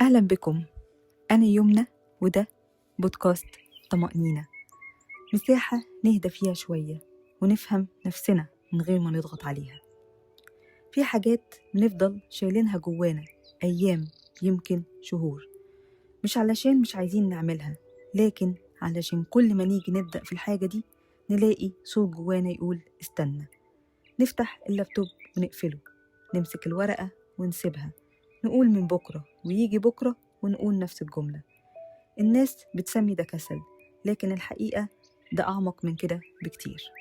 أهلا بكم، أنا يمنى وده بودكاست طمأنينة، مساحة نهدى فيها شوية ونفهم نفسنا من غير ما نضغط عليها. في حاجات بنفضل شايلينها جوانا أيام، يمكن شهور، مش علشان مش عايزين نعملها، لكن علشان كل ما نيجي نبدأ في الحاجة دي نلاقي صوت جوانا يقول استنى. نفتح اللابتوب ونقفله، نمسك الورقة ونسيبها، نقول من بكرة ويجي بكرة ونقول نفس الجملة. الناس بتسمي ده كسل، لكن الحقيقة ده أعمق من كده بكتير.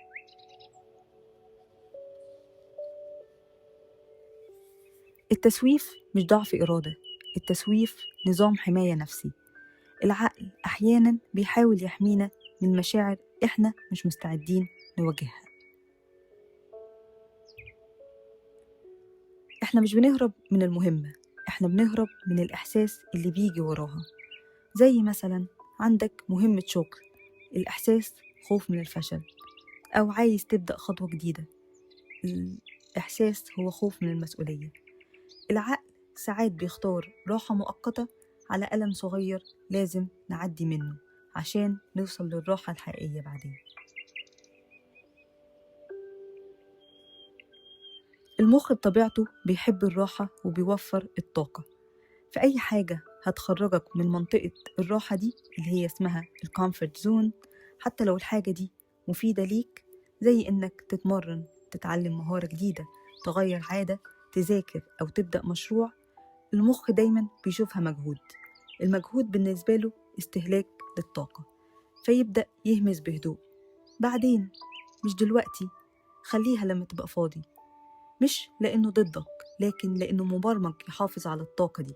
التسويف مش ضعف إرادة، التسويف نظام حماية نفسي. العقل أحيانا بيحاول يحمينا من مشاعر إحنا مش مستعدين نواجهها. إحنا مش بنهرب من المهمة، إحنا بنهرب من الإحساس اللي بيجي وراها. زي مثلا عندك مهمة شغل، الإحساس خوف من الفشل، أو عايز تبدأ خطوة جديدة، الإحساس هو خوف من المسؤولية. العقل ساعات بيختار راحة مؤقتة على ألم صغير لازم نعدي منه عشان نوصل للراحة الحقيقية بعدين. المخ بطبيعته بيحب الراحة وبيوفر الطاقة، فأي حاجة هتخرجك من منطقة الراحة دي اللي هي اسمها ال comfort zone، حتى لو الحاجة دي مفيدة ليك، زي إنك تتمرن، تتعلم مهارة جديدة، تغير عادة، تذاكر أو تبدأ مشروع، المخ دايما بيشوفها مجهود. المجهود بالنسبة له استهلاك للطاقة، فيبدأ يهمس بهدوء بعدين، مش دلوقتي، خليها لما تبقى فاضي. مش لأنه ضدك، لكن لأنه مبرمج يحافظ على الطاقة دي.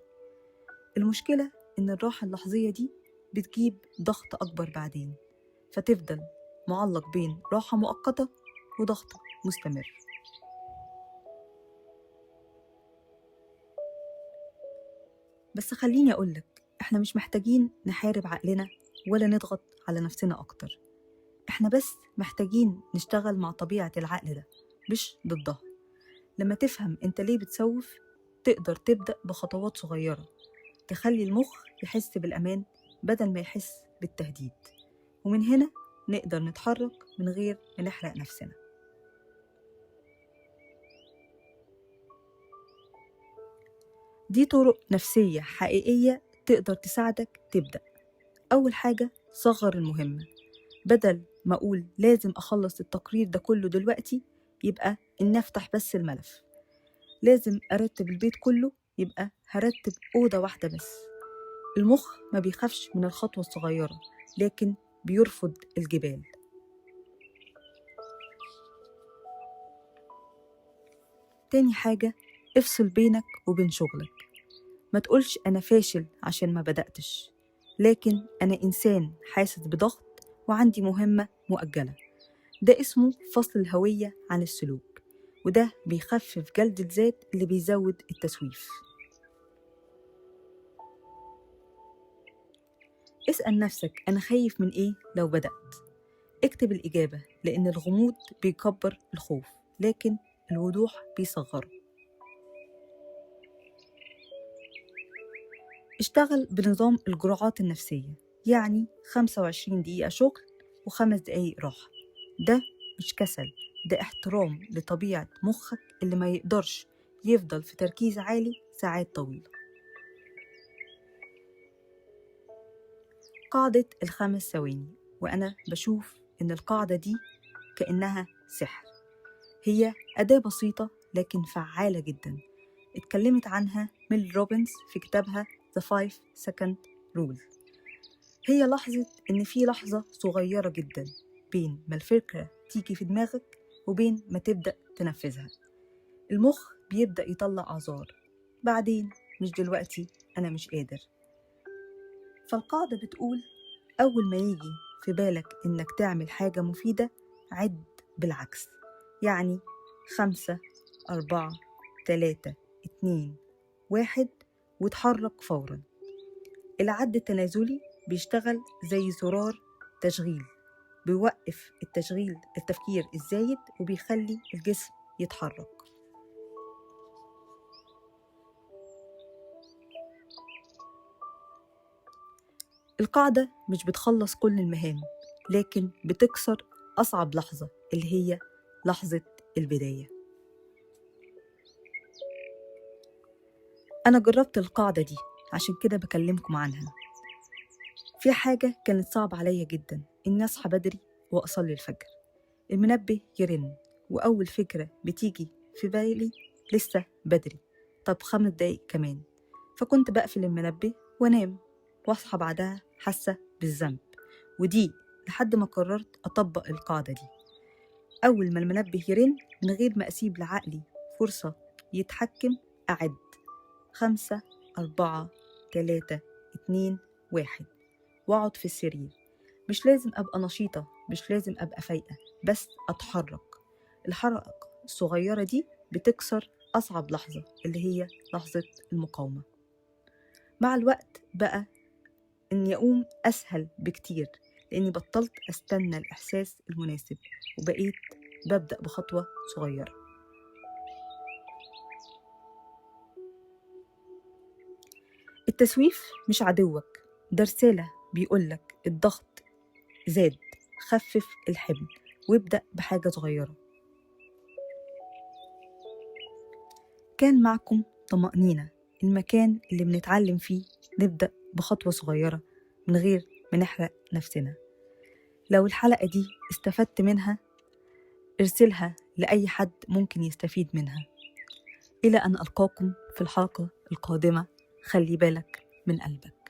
المشكلة إن الراحة اللحظية دي بتجيب ضغط أكبر بعدين، فتفضل معلق بين راحة مؤقتة وضغط مستمر. بس خليني أقولك، إحنا مش محتاجين نحارب عقلنا ولا نضغط على نفسنا أكتر، إحنا بس محتاجين نشتغل مع طبيعة العقل ده، مش ضدها. لما تفهم أنت ليه بتسوف، تقدر تبدأ بخطوات صغيرة تخلي المخ يحس بالأمان بدل ما يحس بالتهديد، ومن هنا نقدر نتحرك من غير ما نحرق نفسنا. دي طرق نفسية حقيقية تقدر تساعدك تبدأ. أول حاجة، صغر المهمة. بدل ما أقول لازم أخلص التقرير ده كله دلوقتي، يبقى إن أفتح بس الملف. لازم أرتب البيت كله، يبقى هرتب أوضة واحدة بس. المخ ما بيخافش من الخطوة الصغيرة، لكن بيرفض الجبال. تاني حاجة، افصل بينك وبين شغلك. ما تقولش أنا فاشل عشان ما بدأتش، لكن أنا إنسان حاسس بضغط وعندي مهمة مؤجلة. ده اسمه فصل الهوية عن السلوك، وده بيخفف جلد الذات اللي بيزود التسويف. اسأل نفسك أنا خايف من إيه لو بدأت؟ اكتب الإجابة، لأن الغموض بيكبر الخوف، لكن الوضوح بيصغره. اشتغل بنظام الجرعات النفسية، يعني 25 دقيقة شغل و5 دقايق راحة. ده مش كسل، ده احترام لطبيعة مخك اللي ما يقدرش يفضل في تركيز عالي ساعات طويلة. قاعدة ال5 ثواني، وأنا بشوف إن القاعدة دي كأنها سحر. هي أداة بسيطة لكن فعالة جدا، اتكلمت عنها ميل روبنز في كتابها The 5 Second Rule. هي لحظة إن في لحظة صغيرة جدا بين ما الفكرة تيجي في دماغك وبين ما تبدأ تنفذها. المخ بيبدأ يطلع أعذار، بعدين، مش دلوقتي، أنا مش قادر. فالقاعدة بتقول أول ما يجي في بالك إنك تعمل حاجة مفيدة، عد بالعكس، يعني 5 4 3 2 1، وتحرك فورا. العد التنازلي بيشتغل زي زرار تشغيل، بيوقف التفكير الزايد وبيخلي الجسم يتحرك. القاعدة مش بتخلص كل المهام، لكن بتكسر أصعب لحظة اللي هي لحظة البداية. أنا جربت القاعدة دي عشان كده بكلمكم عنها. في حاجة كانت صعبة عليا جدا، إني أصحى بدري وأصلي الفجر. المنبه يرن وأول فكرة بتيجي في بالي لسه بدري، طب 5 دقايق كمان. فكنت بقفل المنبه وانام واصحى بعدها حاسة بالذنب، ودي لحد ما قررت أطبق القاعدة دي. أول ما المنبه يرن من غير ما أسيب لعقلي فرصة يتحكم، أعد 5 4 3 2 1 وأقعد في السرير. مش لازم أبقى نشيطة، مش لازم أبقى فايقة، بس أتحرك. الحركة الصغيرة دي بتكسر أصعب لحظة اللي هي لحظة المقاومة. مع الوقت بقى إني أقوم أسهل بكتير، لأني بطلت أستنى الإحساس المناسب وبقيت ببدأ بخطوة صغيرة. التسويف مش عدوك، ده رسالة بيقولك الضغط زاد، خفف الحمل وابدأ بحاجة صغيرة. كان معكم طمأنينة، المكان اللي بنتعلم فيه نبدأ بخطوة صغيرة من غير ما نحرق نفسنا. لو الحلقة دي استفدت منها ارسلها لأي حد ممكن يستفيد منها. إلى أن ألقاكم في الحلقة القادمة، خلي بالك من قلبك.